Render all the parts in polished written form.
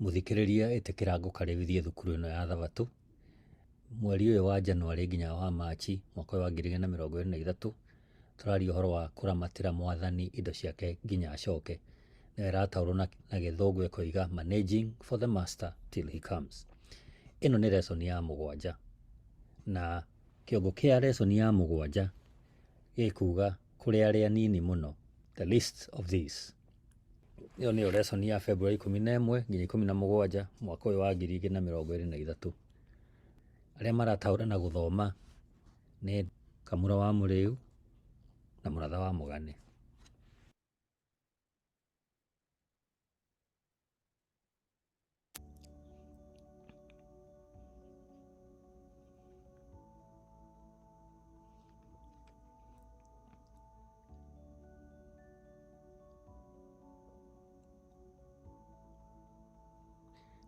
Mũthikĩrĩria ĩtĩkĩra ngũkarĩbithie thukuru ĩno ya Thabatũ. Mweri ũyũ wa Januarĩ nginya wa Machi mwaka ũyũ wa 2023, tũraria ũhoro wa kũramatĩra mwathani indo ciake nginya acoke. Nĩyo ĩrataũrwo na gĩthũngũ ĩkoiga managing for the master till he comes. Ĩno nĩ lesson ya mũgwanja, na kĩongo kĩa lesson ya mũgwanja gĩkuga kũrĩ arĩa anini mũno, the least of these. Ĩyo nĩyo lesson ya February 11 nginya 17 mwaka ũyũ wa 2023. Arĩa marataũra na gũthoma nĩ Kamura wa Mũrĩu na Mũratha wa Mũgane.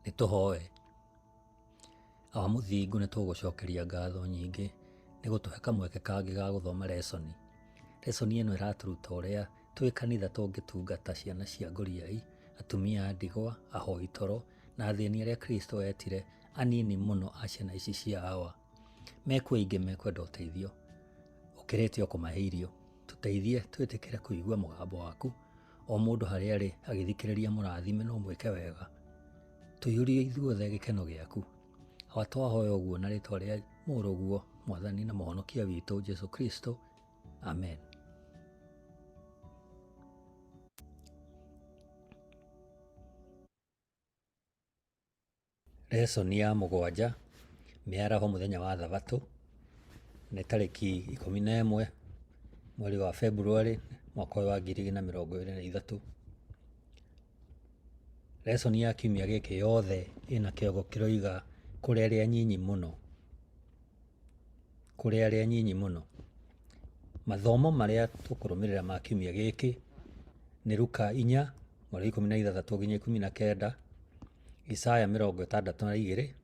Nĩ tũhoe. Awa Mũthingu, nĩ tũgũcokeria ngatho nyingĩ nĩ gũtũhe kamweke kangĩ ga gũthoma lesson. Lesson ĩno ĩratũruta ũrĩa twĩ kanitha tũngĩtungata ciana cia ngũriai, atumia a ndigwa, ahoi toro na athĩni arĩa Kristo etire anini mũno a ciana ici cia Awa. Mekuo aingĩ mekwenda ũteithio ũkĩrĩte o kũmahe irio. Tũteithie twĩtĩkĩre kũigua mũgambo waku, o mũndũ harĩa arĩ agĩthikĩrĩria mũrathime na ũmwĩke wega. Tũiyũrie ithuothe gĩkeno gĩaku. Awa twahoya ũguo na rĩtwa rĩa Mũrũguo, Mwathani na Mũhonokia witũ Jesu Kristo. Amen. Lesson ya mũgwanja, mĩaraho mũthenya wa Thabatũ, nĩ tarĩki 11 mweri wa Februarĩ mwaka ũyũ wa 2023. Lesson ya kiumia gĩkĩ yothe ĩna kĩongo kĩroiga kũrĩ arĩa anyinyi mũno, kũrĩ arĩa anyinyi mũno. Mathomo marĩa tũkũrũmĩrĩra ma kiumia gĩkĩ nĩ Luka 4 mweri wa 16 nginya 19, Isaya 62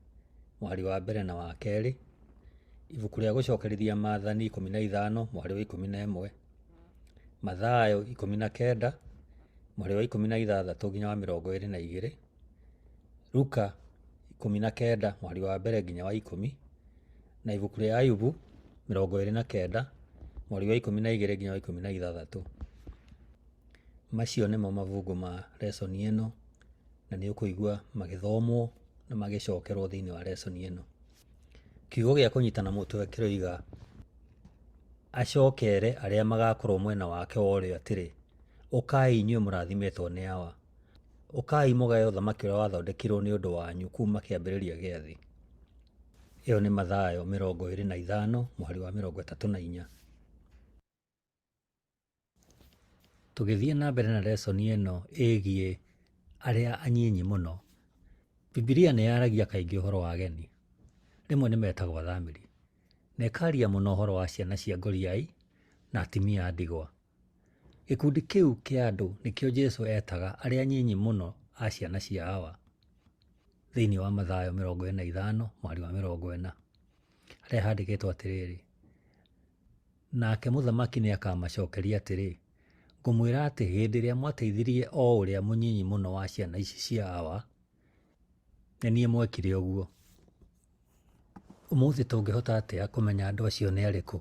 mũhari wa mbere na wa kerĩ, ibuku rĩa gũcokerithia maathani 15 mũhari wa 11, Mathayo 19 mũhari wa 16 nginya wa 22, Luka 19 mũhari wa mbere nginya wa 10, na ibuku rĩa Ayubu 29 mũhari wa 12 nginya wa 16. Macio nĩmo mabungo ma lesson ĩno, na nĩ ũkũigua magĩthomwo na magĩcokerwo thĩinĩ wa lesson ĩno. Kiugo gĩa kũnyitana mũtwe kĩroiga acokere arĩa magakorwo mwena wake wa ũrĩo atĩrĩ, ũkai inyuĩ mũrathimĩtwo nĩ Awa, ũkai mũgae ũthamaki ũrĩa wathondekirwo nĩ ũndũ wanyu kuma kĩambĩrĩria gĩa thĩ. Ĩyo nĩ Mathayo 25 mũhari wa 34. Tũgĩthiĩ na mbere na lesson ĩno ĩgiĩ arĩa anyinyi mũno, Bibilia nĩ yaragia kaingĩ ũhoro wa ageni, rĩmwe nĩ metagwo athamĩri, na ĩkaria mũno ũhoro wa ciana cia ngoriai na atumia a ndigwa. Gĩkundi kĩu kĩa andũ nĩkĩo Jesu etaga arĩa anyinyi mũno a ciana cia Awa, thĩinĩ wa Mathayo 45 mũhari wa 40, harĩa handĩkĩtwo atĩrĩrĩ, Nake mũthamaki nĩakamacokeria atĩrĩ, Ngũmwĩra atĩ hĩndĩ ĩrĩa mwateithirie o ũrĩa mũnyinyi mũno wa ciana ici cia Awa, nĩ niĩ mwekire ũguo. Ũmũthĩ tũngĩhota atĩa kũmenya andũ acio nĩ arĩkũ?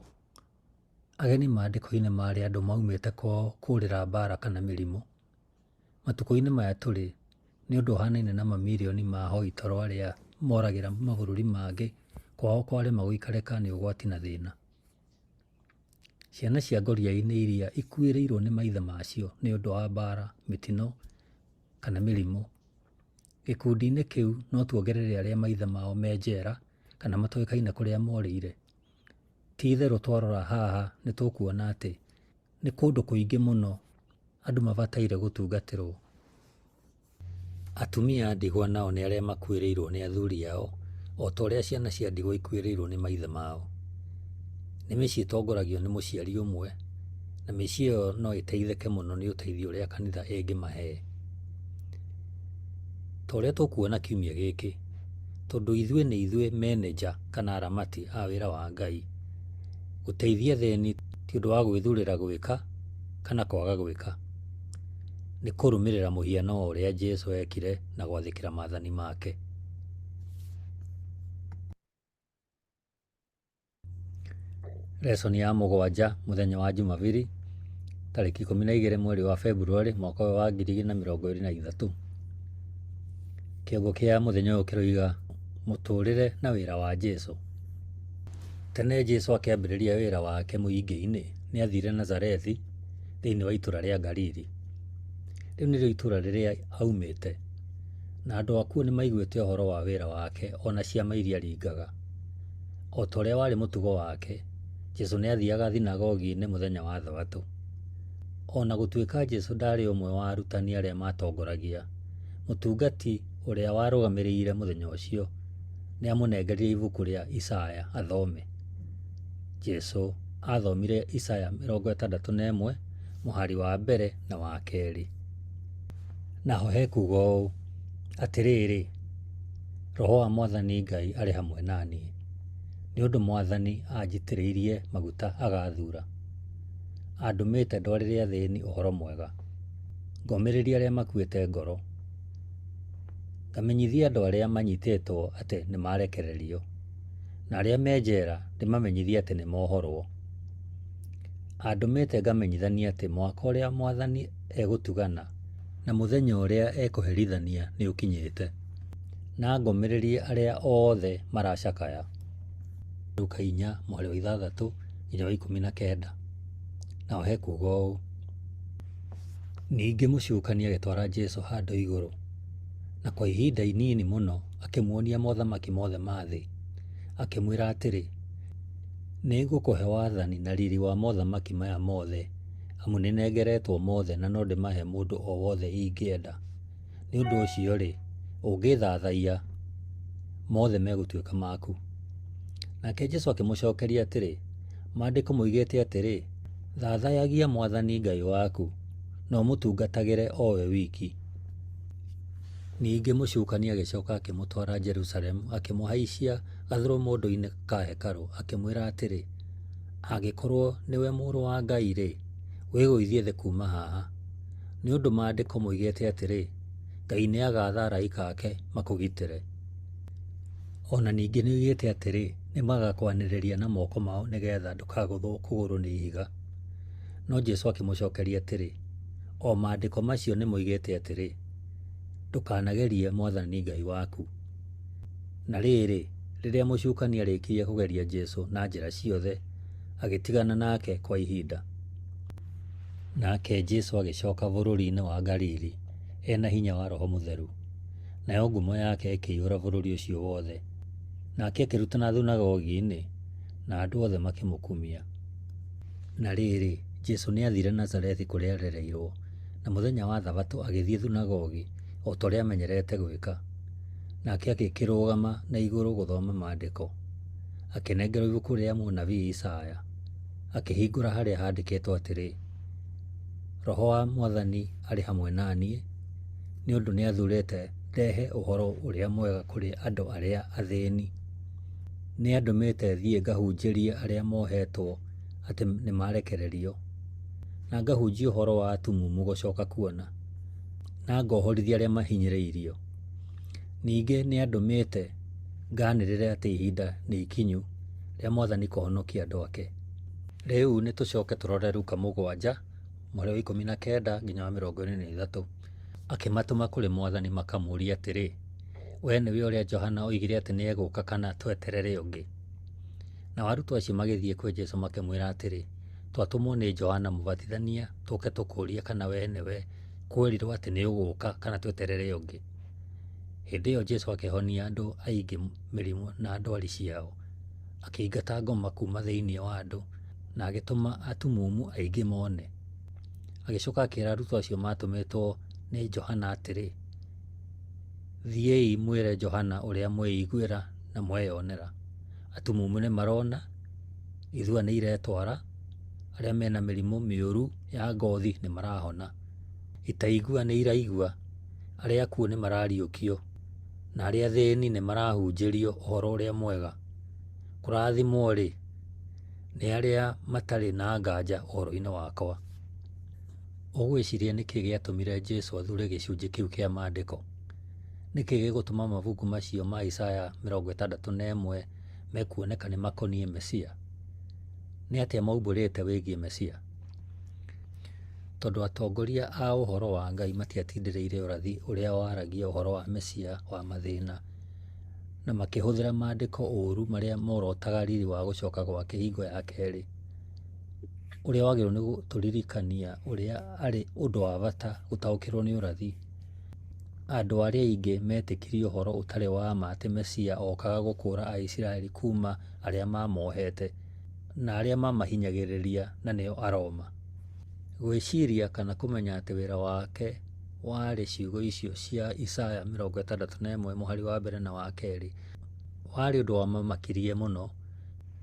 Ageni maandĩko-inĩ marĩ andũ maumĩte kwao kũũrĩra mbaara kana mĩrimũ. Matukũ-inĩ maya tũrĩ, nĩ ũndũ ũhanaine na mamirioni ma ahoi toro arĩa moragĩra mabũrũri mangĩ kwao kwarema gũikarĩka nĩ ũgwati na thĩna. Ciana cia ngoriai nĩ iria ikuĩrĩirwo nĩ maithe macio nĩ ũndũ wa mbaara, mĩtino kana mĩrimũ. Gĩkundi-inĩ kĩu no tuongerere arĩa maithe mao me njera kana matoĩkaine kũrĩa morĩire. Ti itherũ twarora haha nĩ tũkuona atĩ nĩ kũndũ kũingĩ mũno andũ mabataire gũtungatĩrwo. Atumia a ndigwa nao nĩ arĩa makuĩrĩirwo nĩ athuri ao, o ta ũrĩa ciana cia ndigwa ikuĩrĩirwo nĩ maithe mao. Nĩ mĩciĩ ĩtongoragio nĩ mũciari ũmwe, na mĩciĩ ĩyo no ĩteithĩke mũno nĩ ũteithio ũrĩa kanitha ĩngĩmahe. Ta ũrĩa tũkuona kiumia gĩkĩ, tondũ ithuĩ nĩ ithuĩ menenja kana aramati a wĩra wa Ngai, gũteithia athĩni ti ũndũ wa gwĩthurĩra gwĩka kana kwaga gwĩka. Nĩ kũrũmĩrĩra mũhiano wa ũrĩa Jesũ ekire na gwathĩkĩra maathani make. Lesson ya mũgwanja mũthenya wa Jumabiri tarĩki 12 mweri wa Februarĩ mwaka ũyũ wa 2023. Kĩongo kĩa mũthenya ũyũ kĩroiga mũtũrĩre na wĩra wa Jesũ. Tene Jesũ akĩambĩrĩria wĩra wake mũingĩ-inĩ nĩ athire Nazarethi thĩinĩ wa itũra rĩa Galili. Rĩu nĩrĩo itũra rĩrĩa aumĩte, na andũ akuo nĩ maiguĩte ũhoro wa wĩra wake o na ciama iria aringaga. O ta ũrĩa warĩ mũtugo wake, Jesũ nĩ athiaga thunagogi-inĩ mũthenya wa Thabatũ. O na gũtuĩka Jesũ ndaarĩ ũmwe wa arutani arĩa maatongoragia, mũtungati ũrĩa warũgamĩrĩire mũthenya ũcio nĩ aamũnengerire ibuku rĩa Isaya athome. Jesũ aathomire Isaya 61 mũhari wa mbere na wa kerĩ. Naho hekuuga ũũ, Atĩrĩrĩ, Roho wa Mwathani Ngai arĩ hamwe na niĩ, nĩ ũndũ Mwathani anjitĩrĩirie maguta agaathuura. Andũmĩte ndwarĩre athĩni ũhoro mwega, ngomĩrĩrie arĩa makuĩte ngoro, ngamenyithie andũ arĩa manyitĩtwo atĩ nĩmarekererio, na arĩa me njera ndĩmamenyithie atĩ nĩmohorwo. Andũmĩte ngamenyithanie atĩ mwaka ũrĩa Mwathani egũtugana na mũthenya ũrĩa ekũherithania nĩũkinyĩte, na ngomĩrĩrie arĩa othe maracakaya. Luka 4 mũhari wa 6 nginya wa 19. Naho hekuuga ũũ, Ningĩ mũcukani agĩtwara Jesũ handũ igũrũ, na kwa ihinda inini mũno akĩmuonia mothamaki mothe ma thĩ, akĩmwĩra atĩrĩ, Nĩngũkũhe wathani na riri wa mothamaki maya mothe, amu nĩnengeretwo mothe na no ndĩmahe mũndũ o wothe ingĩenda. Nĩ ũndũ ũcio-rĩ, ũngĩthathaiya, mothe megũtuĩka maku. Nake Jesũ akĩmũcokeria atĩrĩ, Maandĩko moigĩte atĩrĩ, 'Thathayagia Mwathani Ngai waku, na ũmũtungatagĩre o we wiki.' Ningĩ mũcukani agĩcoka akĩmũtwara Jerusalemu, akĩmũhaicia gathũrũmũndũ-inĩ ka hekarũ, akĩmwĩra atĩrĩ, Angĩkorwo nĩwe Mũrũ wa Ngai-rĩ, wĩgũithie thĩ kuuma haha. Nĩ ũndũ Maandĩko moigĩte atĩrĩ, 'Ngai nĩagaatha araika ake makũgitĩre.' O na ningĩ nĩoigĩte atĩrĩ, 'Nĩmagakwanĩrĩria na moko mao nĩgeetha ndũkagũthwo kũgũrũ nĩ ihiga.' No Jesũ akĩmũcookeria atĩrĩ, O Maandĩko macio nĩmoigĩte atĩrĩ, 'Ndũkanagerie Mwathani Ngai waku.' Na rĩrĩ, rĩrĩa mũcukani aarĩkirie kũgeria Jesũ na njĩra ciothe, agĩtigana nake kwa ihinda. Nake Jesũ agĩcoka bũrũri-inĩ wa Galili e na hinya wa Roho Mũtheru, nayo ngumo yake ĩkĩiyũra bũrũri ũcio wothe. Nake akĩrutana thunagogi-inĩ, na andũ othe makĩmũkumia. Na rĩrĩ, Jesũ nĩaathire Nazarethi kũrĩa aarereirwo, na mũthenya wa Thabatũ agĩthiĩ thunagogi, o ta ũrĩa aamenyerete gwĩka. Nake agĩkĩrũgama na igũrũ gũthoma Maandĩko. Akĩnengerwo ibuku rĩa mũnabii Isaya, akĩhingũra harĩa haandĩkĩtwo atĩrĩ, Roho wa Mwathani arĩ hamwe na niĩ, nĩ ũndũ nĩathurĩte ndehe ũhoro ũrĩa mwega kũrĩ andũ arĩa athĩni. Nĩandũmĩte thiĩ ngahunjĩrie arĩa mohetwo atĩ nĩmarekererio, na ngahunjie ũhoro wa atumumu gũcoka kuona, na ngohorithie arĩa mahinyĩrĩirio. Ningĩ nĩandũmĩte nganĩrĩre atĩ ihinda nĩ ikinyu rĩa Mwathani kũhonokia andũ ake. Rĩu nĩ tũcoke tũrore Luka 7, mũhari wa 19 nginya wa 23. Akĩmatũma kũrĩ Mwathani makamũũrie atĩrĩ, Wee nĩwe ũrĩa Johana oigire atĩ nĩegũũka kana tweterere ũngĩ? Nao arutwo acio magĩthiĩ kwĩ Jesũ makĩmwĩra atĩrĩ, Twatũmwo nĩ Johana Mũbatithania tũke tũkũũrie kana wee nĩwe kwerirwo atĩ nĩũgũũka kana tweterere ũngĩ. Hĩndĩ ĩyo Jesũ akĩhonia andũ aingĩ mĩrimũ na ndwari ciao, akĩingata ngoma kuuma thĩinĩ wa andũ na agĩtũma atumumu aingĩ mone. Agĩcoka akĩĩra arutwo acio maatũmĩtwo nĩ Johana atĩrĩ, Thiĩi mwĩre Johana ũrĩa mweiguĩra na mweyonera. Atumumu nĩ marona, ithua nĩ iretwara, arĩa mena mĩrimũ mĩũru ya ngothi nĩ marahona, itaigua nĩ iraigua, arĩa akuũ nĩ marariũkio, na arĩa athĩni nĩ marahunjĩrio ũhoro ũrĩa mwega. Kũrathimwo-rĩ, nĩ arĩa matarĩ na nganja ũhoro-inĩ wakwa. Ũgwĩciria nĩkĩ gĩatũmire Jesu athure gĩcunjĩ kĩu kĩa Maandĩko? Nĩkĩ gĩgũtũma mabuku macio ma Isaya 61 mekuoneka nĩ makoniĩ Mesia? Nĩ atĩa maumbũrĩte wĩgiĩ Mesia? Tondũ atongoria a ũhoro wa Ngai matiatindĩrĩire ũrathi ũrĩa waragia ũhoro wa Mesia wa mathĩna, na makĩhũthĩra maandĩko ũũru marĩa morotaga riri wa gũcoka gwake hingo ya kerĩ, ũrĩa wagĩrĩirwo nĩ gũtũririkania ũrĩa arĩ ũndũ wa bata gũtaũkĩrũo nĩ ũrathi. Andũ arĩa aingĩ metĩkirie ũhoro ũtarĩ wa ma atĩ Mesia okaga gũkũũra Aisiraeli kuuma arĩa maamohete na arĩa maamahinyagĩrĩria na nĩo Aroma. Gwĩciria kana kũmenya atĩ wĩra wake warĩ ciugo icio cia Isaya 61 mũhari wa mbere na wa kerĩ warĩ ũndũ wamamakirie mũno.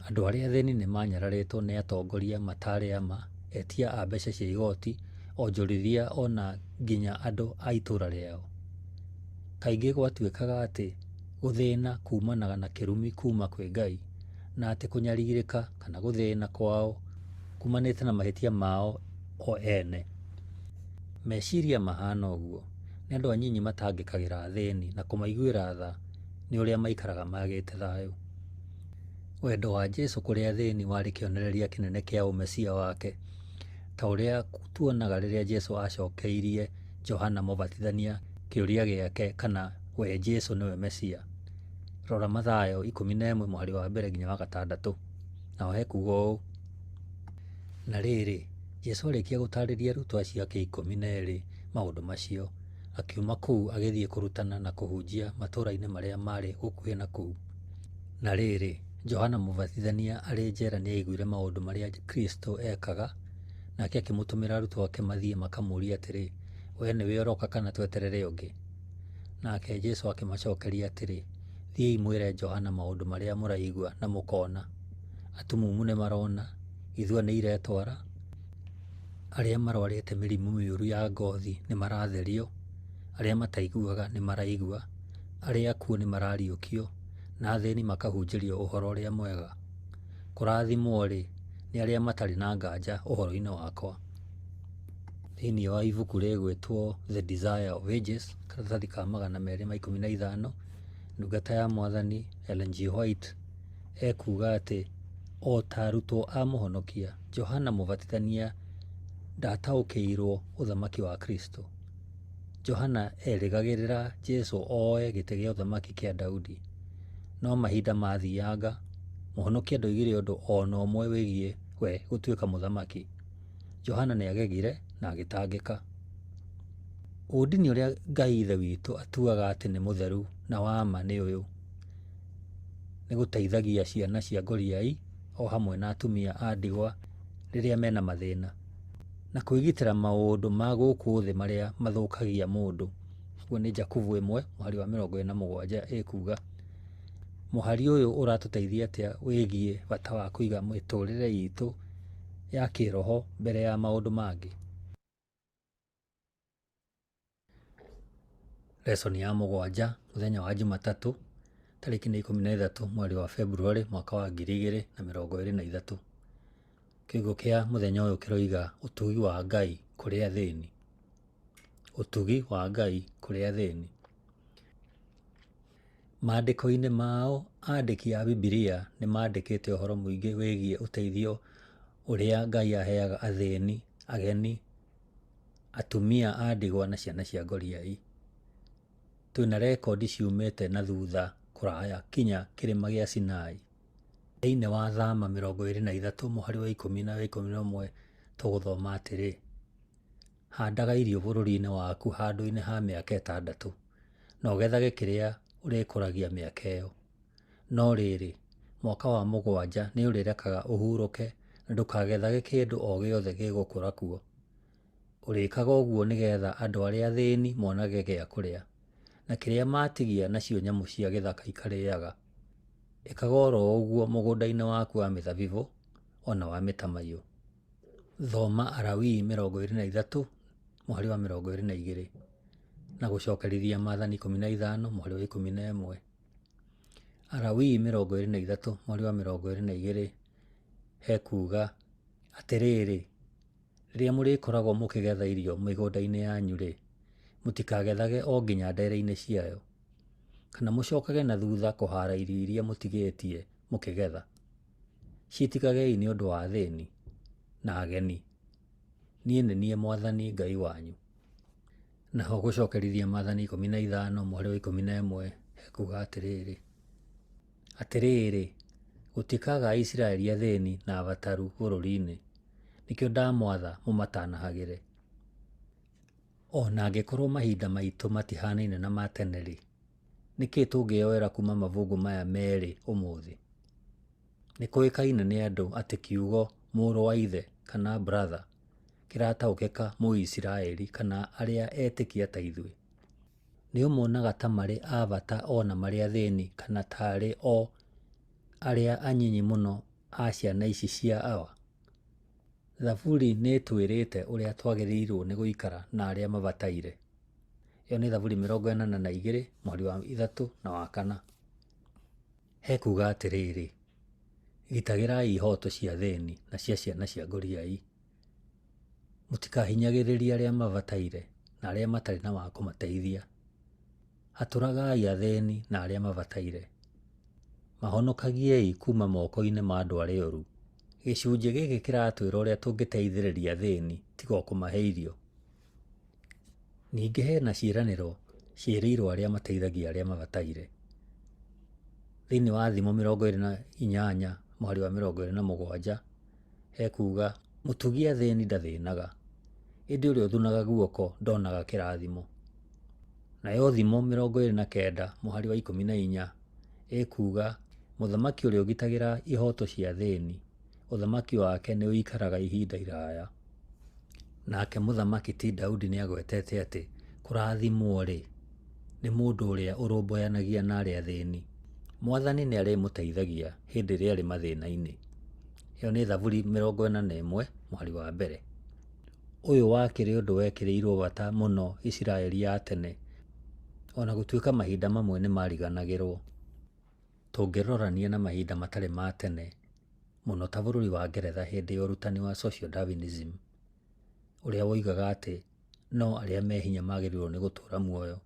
Andũ arĩa athĩni nĩ maanyararĩtwo nĩ atongoria mataarĩ a ma, etia a mbeca cia igooti, onjorithia o na nginya andũ a itũũra rĩao. Kaingĩ gwatuĩkaga atĩ gũthĩna kuumanaga na kĩrumi kuuma kwĩ Ngai, na atĩ kũnyarirĩka kana gũthĩna kwao kuumanĩte na mahĩtia mao o ene. Meciria mahana ũguo, nĩ andũ anyinyi matangĩkagĩra athĩni na kũmaiguĩra tha nĩ ũrĩa maikaraga magĩte thayũ. Wendo wa Jesu kũrĩ athĩni warĩ kĩonereria kĩnene kĩa ũmesia wake, ta ũrĩa tuonaga rĩrĩa Jesu acokeirie Johana Mũbatithania kĩũria gĩake kana we Jesu nĩwe Mesia. Rora Mathayo 11 mũhari wa mbere nginya wa gatandatũ. Naho hekuga ũũ: Na rĩrĩ, Jesu arĩkia gũtaarĩria arutwo acio ake 12 maũndũ macio, akiuma kũu agĩthiĩ kũrutana na kũhunjia matũũra-inĩ marĩa maarĩ gũkuhĩ na kũu. Na rĩrĩ, Johana Mũbatithania arĩ njera nĩaiguire maũndũ marĩa Kristo ekaga, nake akĩmũtũmĩra arutwo ake mathiĩ makamũũrie atĩrĩ, Wee nĩwe ũroka kana tweterere ũngĩ? Nake Jesu akĩmacokeria atĩrĩ, Thiĩi mwĩre Johana maũndũ marĩa mũraigua na mũkona: atumumu nĩmarona, ithua nĩiretwara, arĩa marwarĩte mĩrimũ mĩũru ya ngothi nĩmaratherio, arĩa mataiguaga nĩmaraigua, arĩa akuũ nĩmarariũkio, na athĩni makahunjĩrio ũhoro ũrĩa mwega. Kũrathimwo-rĩ, nĩ arĩa matarĩ na nganja ũhoro-inĩ wakwa. Thĩinĩ wa ibuku rĩgwĩtwo The Desire of Ages, karatathi ka 215, ndungata ya Mwathani Ellen G. White ekuuga atĩ o ta arutwo a Mũhonokia, Johana Mũbatithania ndataũkĩirwo ũthamaki wa Kristo. Johana erĩgagĩrĩra Jesu oe gĩtĩ gĩa ũthamaki kĩa Daudi. No mahinda mathianga, Mũhonokia ndoigire ũndũ o na ũmwe wĩgiĩ we gũtuĩka mũthamaki. Johana nĩagegire na agĩtangĩka. Ũndini ũrĩa Ngai Ithe witũ atuaga atĩ nĩ mũtheru na wa ma nĩ ũyũ: nĩ gũteithagia ciana cia ngoriai o hamwe na atumia a ndigwa rĩrĩa mena mathĩna, na kwĩgitĩra maũndũ ma gũkũ thĩ marĩa mathũkagia mũndũ. Ũguo nĩ Jakubu 1 mũhari wa 27 ĩkuga. Mũhari ũyũ ũratũteithia atĩa wĩgiĩ bata wa kũiga mĩtũrĩre itũ ya kĩroho mbere ya maũndũ mangĩ? Lesson ya 7 mũthenya wa Jumatatũ tarĩki nĩ 13 mweri wa Februarĩ mwaka wa 2023. Kiugo kĩa mũthenya ũyũ kĩroiga ũtugi wa Ngai kũrĩ athĩni. Ũtugi wa Ngai kũrĩ athĩni. Maandĩko-inĩ mao, andĩki a Bibilia nĩ mandĩkĩte ũhoro mũingĩ wĩgiĩ ũteithio ũrĩa Ngai aheaga athĩni, ageni, atumia a ndigwa na ciana cia ngoriai. Twĩna rekondi ciumĩte na thutha kũraya kinya kĩrĩma gĩa Sinai. Thĩinĩ wa Thama 23 mũhari wa 10 na 11 tũgũthoma atĩrĩ: Handaga irio bũrũri-inĩ waku handũ-inĩ ha mĩaka 6, na ũgethage kĩrĩa ũrĩkũragia mĩaka ĩyo. No rĩrĩ, mwaka wa 7 nĩũrĩrekaga ũhurũke na ndũkagethage kĩndũ o gĩothe gĩgũkũra kuo. Ũrĩkaga ũguo nĩgetha andũ arĩa athĩni monage gĩa kũrĩa, na kĩrĩa matigia nacio nyamũ cia gĩthaka ikarĩaga. Ĩkaga oro ũguo mũgũnda-inĩ waku wa mĩthabibũ o na wa mĩtamaiyũ. Thoma Alawii 23 mũhari wa 22 na gũcokerithia Maathani 15 mũhari wa 11. Alawii 23 mũhari wa 22 hekuga atĩrĩrĩ, Rĩrĩa mũrĩkoragwo mũkĩgetha irio mĩgũnda-inĩ yanyu-rĩ, mũtikagethage o nginya ndere-inĩ ciayo, kana mũcokage na thutha kũhaara irio iria mũtigĩtie mũkĩgetha. Citigagei nĩ ũndũ wa athĩni na ageni. Niĩ nĩ niĩ Mwathani Ngai wanyu. Naho gũcokerithia maathani 15 mũhari wa 11 hekuga atĩrĩrĩ, Atĩrĩrĩ, gũtikaga Aisiraeli athĩni na abataru bũrũri-inĩ, nĩkĩo ndamwatha mũmatanahagĩre. O na angĩkorũo mahinda maitũ matihanaine na ma tene-rĩ, nĩ kĩĩ tũngĩyoera kuma mabungu maya merĩ ũmũthĩ? Nĩ kũĩkaine nĩ andũ atĩ kiugo mũrũ wa ithe kana brother kĩrataũkĩka Mũisiraeli kana arĩa etĩkia ta ithuĩ. Nĩ ũmonaga ta marĩ a bata o na marĩ athĩni kana tarĩ o arĩa anyinyi mũno a ciana ici cia Awa? Thaburi nĩ ĩtwĩrĩte ũrĩa twagĩrĩirwo nĩ gũikara na arĩa mabataire. Ĩyo nĩ Thaburi 82 mũhari wa 3 na wa 4. Hekuga atĩrĩrĩ, gitagĩrai ihooto cia athĩni na cia ciana cia ngoriai. Mũtikahinyagĩrĩrie arĩa mabataire na arĩa matarĩ na wa kũmateithia. Hatũragai athĩni na arĩa mabataire. Mahonokagiei kuma moko-inĩ ma andũ arĩa oru. Gĩcunjĩ gĩkĩ kĩratwĩra ũrĩa tũngĩteithĩrĩria athĩni tiga o kũmahe irio. Ningĩ hena ciĩranĩro ciĩrĩirwo arĩa mateithagia arĩa mabataire. Thĩinĩ wa Thimo 28 mũhari wa 27 hekuga, mũtugi athĩni ndathĩnaga, ĩndĩ ũrĩa ũthunaga guoko ndonaga kĩrathimo. Nayo Thimo 29 mũhari wa 14 ĩkuga, mũthamaki ũrĩa ũgitagĩra ihooto cia athĩni, ũthamaki wake nĩ ũikaraga ihinda iraya. Nake mũthamaki ti Daudi nĩ agwetete atĩ kũrathimwo-rĩ, nĩ mũndũ ũrĩa ũrũmbũyanagia na arĩa athĩni. Mwathani nĩ arĩmũteithagia hĩndĩ ĩrĩa arĩ mathĩna-inĩ. Ĩyo nĩ Thaburi 41 mũhari wa mbere. Ũyũ wakĩrĩ ũndũ wekĩrĩirwo bata mũno Isiraeli ya tene, ona gũtuĩka mahinda mamwe nĩ mariganagĩrwo. Tũngĩrorania na mahinda matarĩ ma tene mũno ta bũrũri wa Ngeretha hĩndĩ ya ũrutani wa social Darwinism, ũrĩa woigaga atĩ no arĩa me hinya magĩrĩirwo nĩ gũtũũra muoyo,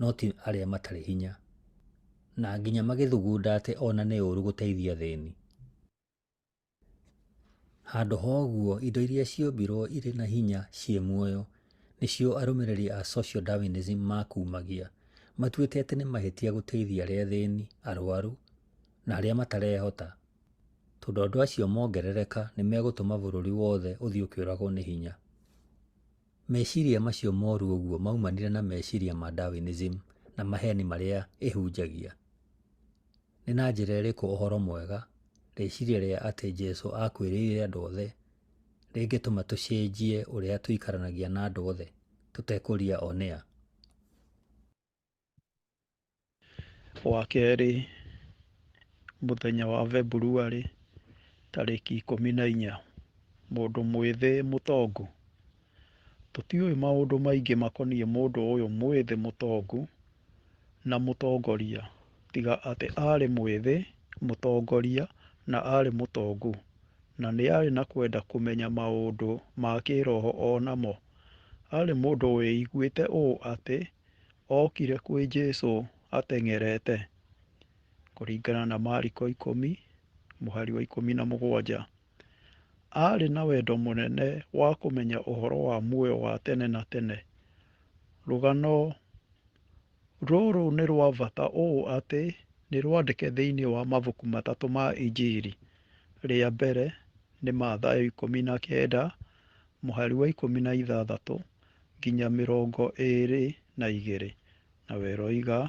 no ti arĩa matarĩ hinya, na nginya magĩthugunda atĩ ona nĩ ũru gũteithia athĩni. Handũ ha ũguo, indo iria ciombirwo irĩ na hinya ciĩ muoyo nĩcio arũmĩrĩri a social Darwinism makumagia, matuĩte atĩ nĩ mahĩtia gũteithia arĩa athĩni, arwaru, na arĩa matarehota, tondũ andũ acio mongerereka nĩ megũtũma bũrũri wothe ũthiĩ ũkĩũragwo nĩ hinya. Meciria macio moru ũguo maumanire na meciria ma Darwinism na maheni marĩa ĩhunjagia. Nĩ na njĩra ĩrĩkũ ũhoro mwega, rĩciria rĩa atĩ Jesu akuĩrĩire andũ othe, rĩngĩtũma tũcenjie ũrĩa tũikaranagia na andũ othe, tũtekũria o nĩa? Wa kerĩ, mũthenya wa Februarĩ tarĩki 14, mũndũ mwĩthĩ mũtongu. Tũtiũĩ maũndũ maingĩ makoniĩ mũndũ ũyũ mwĩthĩ mũtongu na mũtongoria, tiga atĩ aarĩ mwĩthĩ, mũtongoria na aarĩ mũtongu, na nĩ arĩ na kwenda kũmenya maũndũ ma kĩroho o namo. Aarĩ mũndũ wĩiguĩte ũũ atĩ okire kwĩ Jesũ ateng'erete. Kũringana na Mariko 10 mũhari wa 17. Aarĩ na wendo mũnene wa kũmenya ũhoro wa muoyo wa tene na tene. Rũgano rũrũ nĩ rwa bata ũũ atĩ nĩ rwandĩke thĩinĩ wa mabuku matatũ ma Injiri. Rĩa mbere nĩ Mathayo 19 mũhari wa 16 nginya 22, nawe ĩroiga,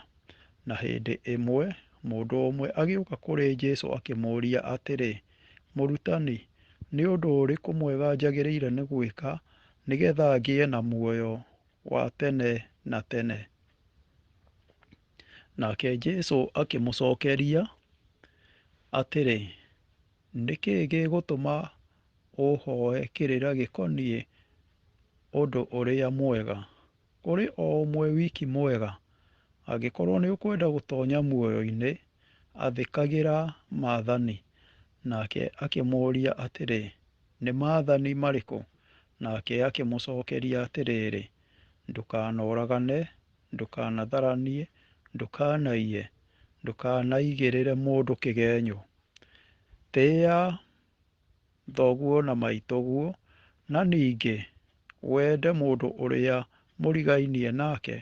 na hĩndĩ ĩmwe mũndũ ũmwe agĩũka kũrĩ Jesũ akĩmũũria atĩrĩ, Mũrutani, nĩ ũndũ ũrĩkũ mwega njagĩrĩire nĩ gwĩka nĩgetha ngĩe na muoyo wa tene na tene? Nake Jesũ akĩmũcokeria atĩrĩ, nĩ kĩĩ gĩgũtũma ũhooe kĩrĩra gĩkoniĩ ũndũ ũrĩa mwega? Kũrĩ o ũmwe wiki mwega. Angĩkorwo nĩ ũkwenda gũtonya muoyo-inĩ, athĩkagĩra maathani. Nake akĩmũũria atĩrĩ, nĩ maathani marĩkũ? Nake akĩmũcokeria atĩrĩrĩ, Ndũkanoragane, ndũkanatharanie, ndũkanaiye, ndũkanaigĩrĩre mũndũ kĩgenyo, tĩĩa thoguo na maitũguo, na ningĩ wende mũndũ ũrĩa mũrigainie nake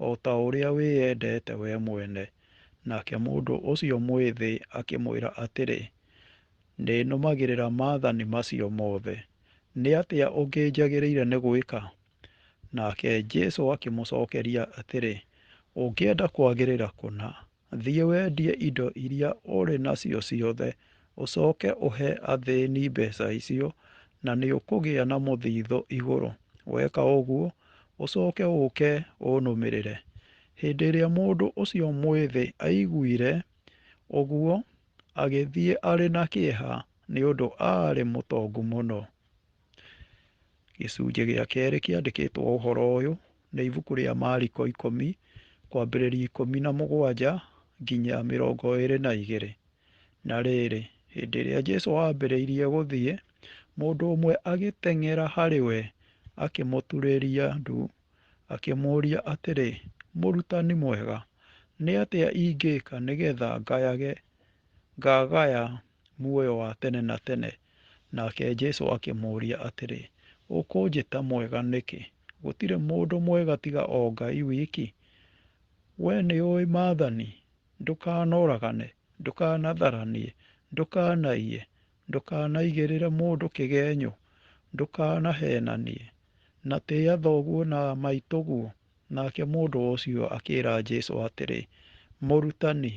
o ta ũrĩa wĩyendete wee mwene. Nake mũndũ ũcio mwĩthĩ akĩmwĩra atĩrĩ, Nĩnũmagĩrĩra maathani macio mothe, nĩ atĩa ũngĩ njagĩrĩire nĩ gwĩka? Nake Jesũ akĩmũcokeria atĩrĩ, Ũngĩenda kwagĩrĩra kũna, thiĩ wendie indo iria ũrĩ nacio ciothe, ũcoke ũhe athĩni mbeca icio, na nĩũkũgĩa na mũthithũ igũrũ. Weka ũguo, ũcoke ũũke ũnũmĩrĩre. Hĩndĩ ĩrĩa mũndũ ũcio mwĩthĩ aiguire ũguo, agĩthiĩ arĩ na kĩeha, nĩ ũndũ aarĩ mũtongu mũno. Gĩcunjĩ gĩa kerĩ kĩandĩkĩtwo ũhoro ũyũ nĩ ibuku rĩa Mariko 10 kwambĩrĩria 17 nginya 22. Na rĩrĩ, hĩndĩ ĩrĩa Jesũ aambĩrĩirie gũthiĩ, mũndũ ũmwe agĩteng'era harĩ we akĩmũturĩria ndu, akĩmũũria atĩrĩ, Mũrutani mwega, nĩ atĩa ingĩka nĩgetha ngagaya muoyo wa tene na tene? Nake Jesũ akĩmũũria atĩrĩ, Ũkũnjĩta mwega nĩkĩ? Gũtirĩ mũndũ mwega tiga o Ngai wiki. Wee nĩũĩ maathani, ndũkanoragane, ndũkanatharanie, ndũkanaiye, ndũkanaigĩrĩre mũndũ kĩgenyo, ndũkanaheenanie, na tĩĩa thoguo na maitũguo. Nake mũndũ ũcio akĩĩra Jesũ atĩrĩ, Mũrutani,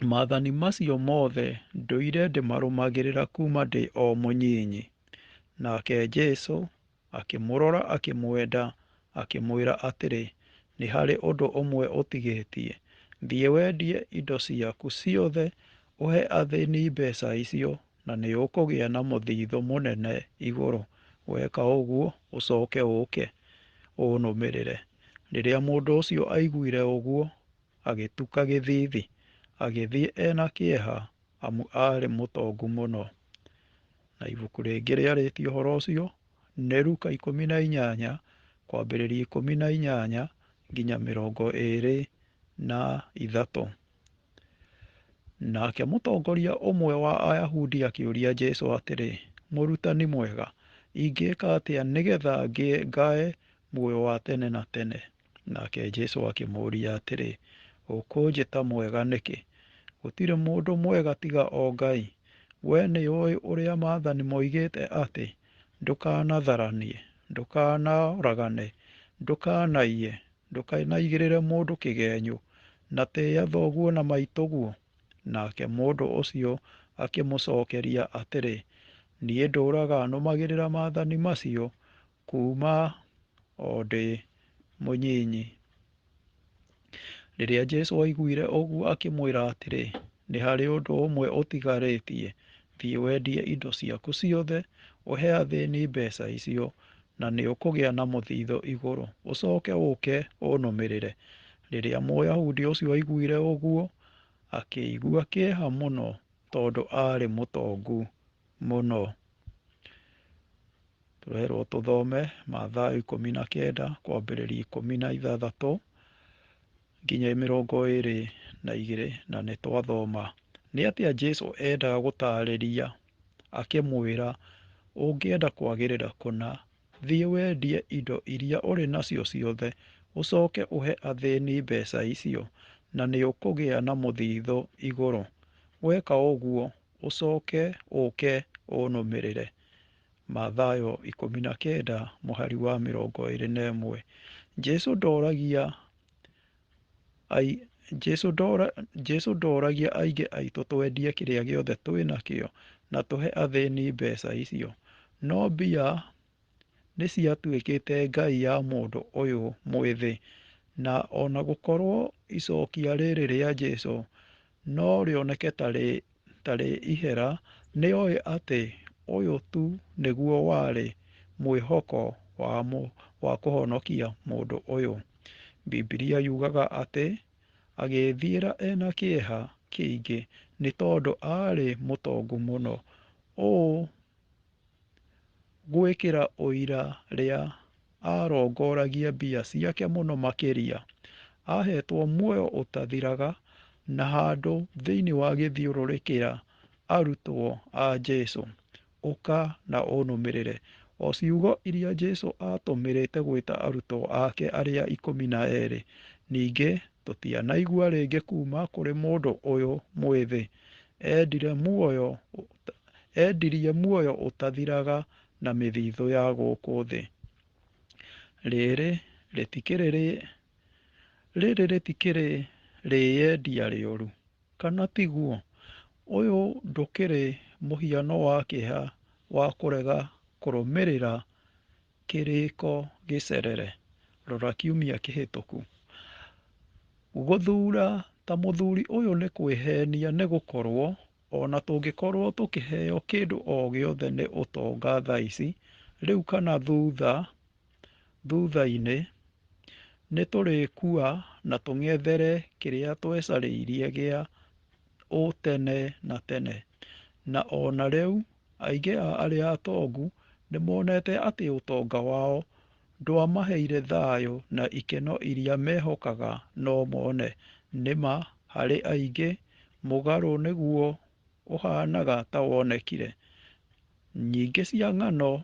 maathani macio mothe ndũire ndĩmarũmagĩrĩra kuuma ndĩ o mũnyinyi. Nake Jesũ akĩmũrora akĩmwenda, akĩmwĩra atĩrĩ, Nĩ harĩ ũndũ ũmwe ũtigĩtie. Thiĩ wendie indo ciaku ciothe, ũhe athĩni mbeca icio, na nĩũkũgĩa na mũthithũ mũnene igũrũ. Weka ũguo, ũcoke ũũke ũnũmĩrĩre. Rĩrĩa mũndũ ũcio aiguire ũguo, agĩtuka gĩthiithi, agĩthiĩ e na kĩeha, amu aarĩ mũtongu mũno. Na ibuku rĩngĩ rĩarĩtie ũhoro ũcio nĩ Luka 18 kwambĩrĩria 18 nginya 23. Nake mũtongoria ũmwe wa Ayahudi akĩũria Jesũ atĩrĩ, Mũrutani mwega, ingĩĩka atĩa nĩgetha ngae muoyo wa tene na tene? Nake Jesũ akĩmũũria atĩrĩ, Ũkũnjĩta mwega nĩkĩ? Gũtirĩ mũndũ mwega tiga o Ngai. Wee nĩũĩ ũrĩa maathani moigĩte atĩ, ndũkanatharanie, ndũkanoragane, ndũkanaiye, ndũkanaigĩrĩre mũndũ kĩgenyo, na tĩĩa thoguo na maitũguo. Nake mũndũ ũcio akĩmũcokeria atĩrĩ, Niĩ ndũũraga nũmagĩrĩra maathani macio kuuma o ndĩ mũnyinyi. Rĩrĩa Jesũ aiguire ũguo akĩmwĩra atĩrĩ, Nĩ harĩ ũndũ ũmwe ũtigarĩtie, thiĩ wendie indo ciaku ciothe, ũhe athĩni mbeca icio, na nĩũkũgĩa na mũthithũ igũrũ, ũcoke ũũke ũnũmĩrĩre. Rĩrĩa Mũyahudi ũcio aiguire ũguo, akĩigua kĩeha mũno, tondũ aarĩ mũtongu mũno. Tũrerwo tũthome Mathayo 19 kwambĩrĩria 16 nginya 22, na nĩ twathoma. Nĩ atĩa Jesũ endaga gũtaarĩria akĩmwĩra, Ũngĩenda kwagĩrĩra kũna, thiĩ wendie indo iria ũrĩ nacio ciothe, ũcoke ũhe athĩni mbeca icio, na nĩũkũgĩa na mũthithũ igũrũ. Weka ũguo, ũcoke ũũke ũnũmĩrĩre. Mathayo 19 mũhari wa 21. Jesũ ndoragia aingĩ aitũ twendie kĩrĩa gĩothe twĩ nakĩo na tũhe athĩni mbeca icio. No mbia nĩciatuĩkĩte ngai ya mũndũ ũyũ mwĩthĩ, na ona gũkorwo icokia rĩrĩ rĩa Jesũ no rĩoneke ta rĩ ihera, nĩoĩ atĩ ũyũ tu nĩguo warĩ mwĩhoko wa kũhonokia mũndũ ũyũ. Bibilia yugaga atĩ agĩĩthiĩra ena kĩeha kĩingĩ nĩ tondũ aarĩ mũtongu mũno. Ũũ Gwĩkĩra ũira rĩa arongoragia mbia ciake mũno makĩria. Ahetwo muoyo ũtathiraga na handũ thĩinĩ wa gĩthiũrũrĩ kĩa arutwo a Jesu. Ũka na ũnũmĩrĩre. O ciugo iria Jesu atũmĩrĩte gwĩta arutwo ake arĩa 12. Ningĩ tũtianaigua rĩngĩ kuma kũrĩ mũndũ ũyũ mwĩthĩ. Endire muoyo endirie muoyo ũtathiraga na mĩthithũ ya gũkũ thĩ. Rĩrĩ rĩtikĩrĩ rĩrĩ rĩtikĩrĩ rĩyendia rĩũru, kana tiguo? Ũyũ ndũkĩrĩ mũhiano wa kĩeha wa kũrega kũrũmĩrĩra kĩrĩko gĩcerere. Rora kiumia kĩhĩtũku. Gũthura ta mũthuri ũyũ nĩ kwĩhenia nĩ gũkorwo ona tũngĩkorwo tũkĩheo kĩndũ o gĩothe nĩ ũtonga thaa ici, rĩu kana thutha-inĩ, nĩ tũrĩkua na tũng'ethere kĩrĩa twecarĩirie gĩa ũtene na tene. Na ona rĩu aingĩ a arĩa atongu nĩ monete atĩ ũtonga wao ndwamaheire thayũ na ikeno iria mehokaga no mone. Nĩma harĩ aingĩ mũgarũ nĩguo ũhanaga ta wonekire. Nyingĩ cia ng'ano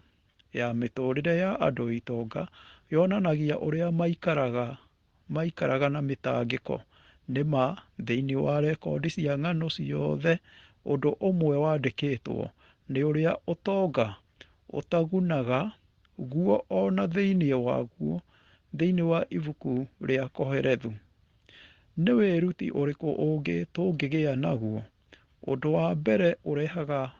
ya mĩtũrĩre ya andũ itonga yonanagia ũrĩa maikaraga na mĩtangĩko. Nĩma thĩinĩ wa rekondi cia ng'ano ciothe ũndũ ũmwe wandĩkĩtwo nĩ ũrĩa ũtonga ũtagunaga guo ona thĩinĩ waguo thĩinĩ wa ibuku rĩa Kohelethu. Nĩ wĩruti ũrĩkũ ũngĩ tũngĩgĩa naguo? Ũndũ wa mbere ũrehaga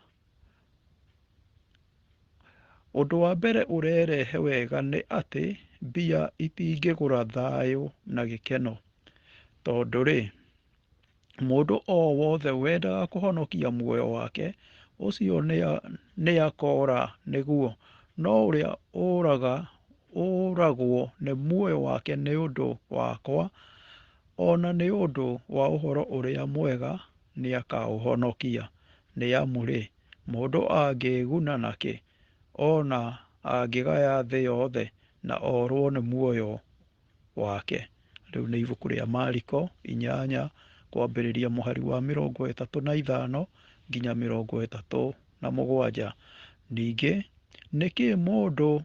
ũndũ wa mbere ũrerehe wega nĩ atĩ mbia itingĩgũra thayũ na gĩkeno. Tondũ rĩ, mũndũ o wothe wendaga kũhonokia muoyo wake, ũcio nĩakora nĩguo, no ũrĩa ũragwo nĩ muoyo wake nĩ ũndũ wakwa ona nĩ ũndũ wa ũhoro ũrĩa mwega nĩakaũhonokia. Nĩ amu rĩ, mũndũ angĩĩguna nakĩ ona angĩgaya thĩ yothe na orwo nĩ muoyo wake? Rĩu nĩ ibuku rĩa Mariko 8 kwambĩrĩria mũhari wa 35 nginya 37. Ningĩ nĩkĩ mũndũ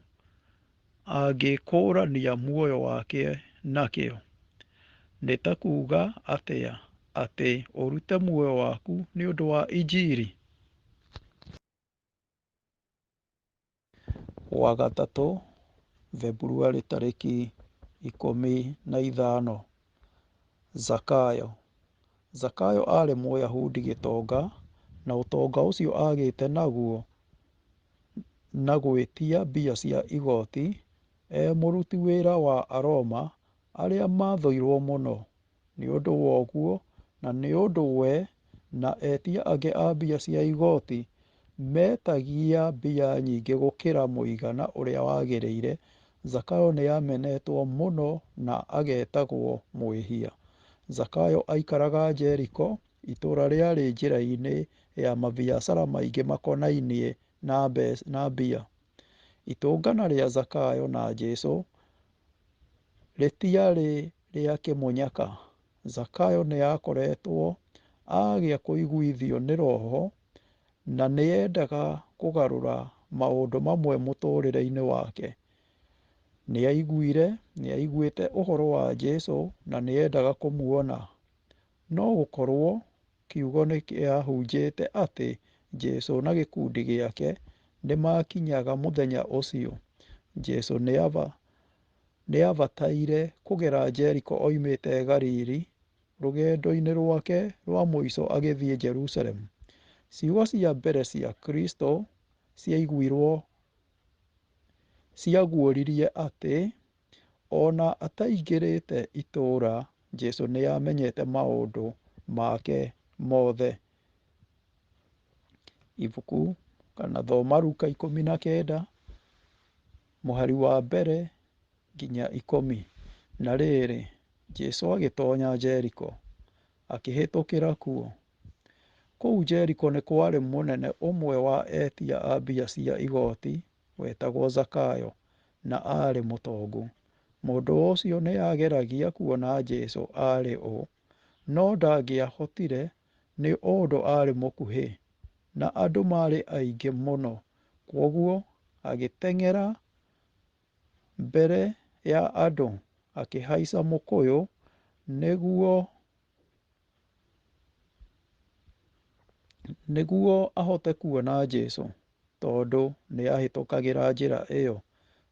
angĩkũrania muoyo wake nakĩo? Nĩ ta kuuga atĩa atĩ ũrute muoyo waku nĩ ũndũ wa Injiri? Wagatatũ, Februarĩ tarĩki 15. Zakayo. Zakayo aarĩ Mũyahudi gĩtonga, na ũtonga ũcio agĩte naguo na gwĩtia mbia cia igoti e mũruti wĩra wa Aroma arĩa mathũirwo mũno. Nĩ ũndũ woguo na nĩ ũndũ we na etia angĩ a mbia cia igoti metagia mbia nyingĩ gũkĩra mũigana ũrĩa wagĩrĩire, Zakayo nĩ amenetwo mũno na agetagwo mwĩhia. Zakayo aikaraga Jeriko, itũũra rĩarĩ njĩra-inĩ ya mabiacara maingĩ makonainie na mbia. Itũngana rĩa Zakayo na Jesu rĩtiarĩ rĩa kĩmũnyaka. Zakayo nĩ aakoretwo agĩa kũiguithio nĩ Roho na nĩ endaga kũgarũra maũndũ mamwe mũtũũrĩre-inĩ wake. Nĩ aiguire nĩ aiguĩte ũhoro wa Jesu na nĩ endaga kũmuona. No gũkorwo kiugo nĩ kĩahunjĩte atĩ Jesu na gĩkundi gĩake nĩ makinyaga mũthenya ũcio. Jesu nĩ aabataire kũgera Jeriko oimĩte Galili rũgendo-inĩ rwake rwa mũico agĩthiĩ Jerusalemu. Ciugo cia mbere cia Kristo ciaiguirwo ciaguũririe atĩ ona ataingĩrĩte itũũra, Jesu nĩ aamenyete maũndũ make mothe. Ibuku kana thoma Luka 19 mũhari wa 1 nginya 10. Na rĩrĩ, Jesu agĩtonya Jeriko, akĩhĩtũkĩra kuo. Kũu Jeriko nĩ kwarĩ mũnene ũmwe wa etia a mbia cia igoti wetagwo Zakayo, na aarĩ mũtongu. Mũndũ ũcio nĩ aageragia kuona Jesu aarĩ ũ, no ndangĩahotire nĩ ũndũ aarĩ mũkuhĩ, na andũ maarĩ aingĩ mũno. Kwoguo agĩteng'era mbere ya andũ, akĩhaica mũkũyũ nĩguo ahote kuona Jesu, tondũ nĩ aahĩtũkagĩra njĩra ĩyo.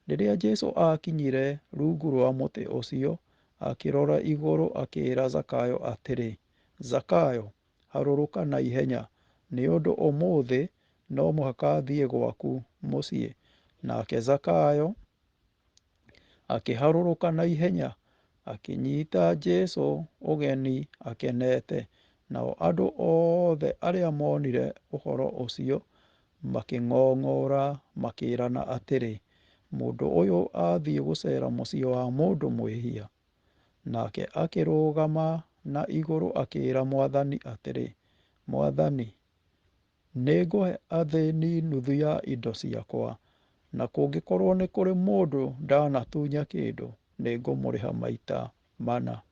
Rĩrĩa Jesu aakinyire rungu rwa mũtĩ ũcio, akĩrora igũrũ akĩĩra Zakayo atĩrĩ, "Zakayo, harũrũka na ihenya, nĩ ũndũ ũmũthĩ no mũhaka thiĩ gwaku mũciĩ." Nake Zakayo akĩharũrũka na ihenya, akĩnyita Jesu ũgeni akenete. Nao andũ othe arĩa moonire ũhoro ũcio makĩng'ong'ora makĩĩrana atĩrĩ, "Mũndũ ũyũ athiĩ gũceera mũciĩ wa mũndũ mwĩhia." Nake akĩrũgama na igũrũ akĩĩra Mwathani atĩrĩ, "Mwathani, nĩngũhe athĩni nuthu ya indo ciakwa, na kũngĩkorwo nĩ kũrĩ mũndũ ndanatunya kĩndũ, nĩngũmũrĩha maita mana."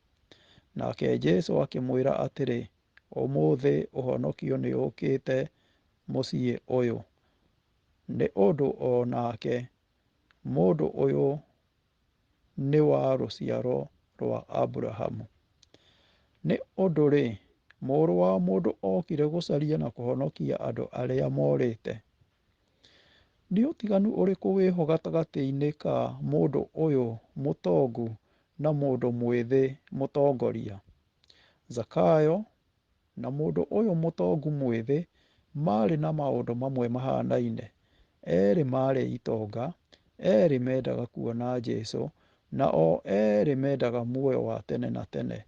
Nake Jesu akĩmwĩra atĩrĩ, "Ũmũthĩ ũhonokio nĩũũkĩte mũciĩ ũyũ, nĩ ũndũ o nake mũndũ ũyũ nĩ wa rũciaro rwa Aburahamu. Nĩ ũndũ-rĩ, Mũrũ wa Mũndũ okire gũcaria na kũhonokia andũ arĩa morĩte." Nĩ ũtiganu ũrĩkũ wĩho gatagatĩ-inĩ ka mũndũ ũyũ mũtongu na mũndũ mwĩthĩ mũtongoria? Zakayo na mũndũ ũyũ mũtongu mwĩthĩ maarĩ na maũndũ mamwe mahanaine. Erĩ maarĩ itonga, erĩ mendaga kuona Jesu, na o erĩ mendaga muoyo wa tene na tene.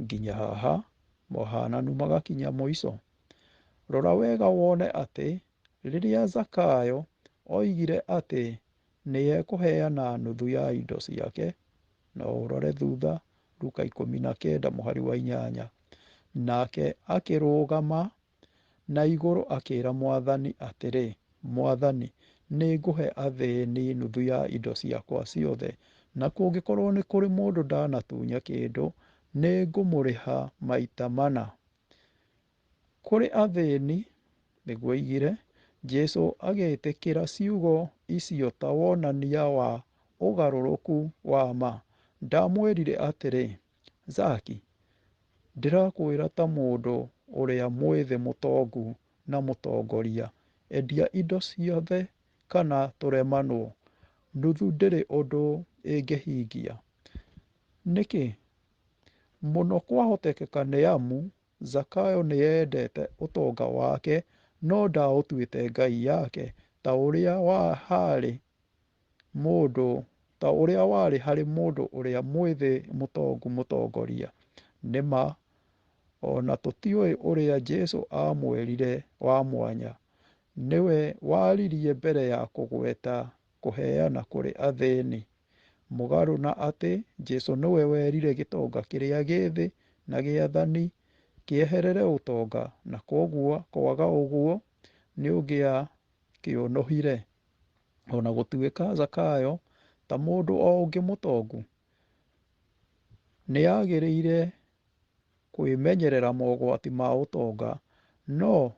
Nginya haha, mohananu magakinya mũico. Rora wega wone atĩ rĩrĩa Zakayo oigire atĩ nĩ ekũheana nuthu ya indo ciake, no ũrore thutha Luka 19 mũhari wa 8, nake akĩrũgama na igũrũ akĩĩra Mwathani atĩrĩ, "Mwathani, nĩngũhe athĩni nuthu ya indo ciakwa ciothe, na kũngĩkorwo nĩ kũrĩ mũndũ ndanatunya kĩndũ, nĩngũmũrĩha maita mana." Kũrĩ athĩni, nĩguo oigire. Jesu agĩtĩkĩra ciugo icio ta wonania wa ũgarũrũku wa ma. Ndamwĩrire atĩrĩ, "Zaki, ndĩrakwĩra ta mũndũ ũrĩa mwĩthĩ mũtongu na mũtongoria, endia indo ciothe kana tũremanwo. Nuthu ndĩrĩ ũndũ ĩngĩhingia." Nĩkĩ? Mũno kwahotekeka nĩ amu Zakayo nĩ eendete ũtonga wake no ndaũtuĩte ngai yake ta ũrĩa warĩ harĩ mũndũ ũrĩa mwĩthĩ mũtongu mũtongoria. Nĩ ma, o na tũtiũĩ ũrĩa Jesu aamwĩrire wa mwanya. Nĩwe waririe mbere ya kũgweta kũheana kũrĩ athĩni. Mũgarũ na atĩ Jesu nĩwe werire gĩtonga kĩrĩa gĩthĩ na gĩathani kĩeherere ũtonga, na kwoguo kwaga ũguo nĩũngĩakĩũnũhire. O na gũtuĩka Zakayo, ta mũndũ o ũngĩ mũtongu, nĩ aagĩrĩire kwĩmenyerera mogwati ma ũtonga, no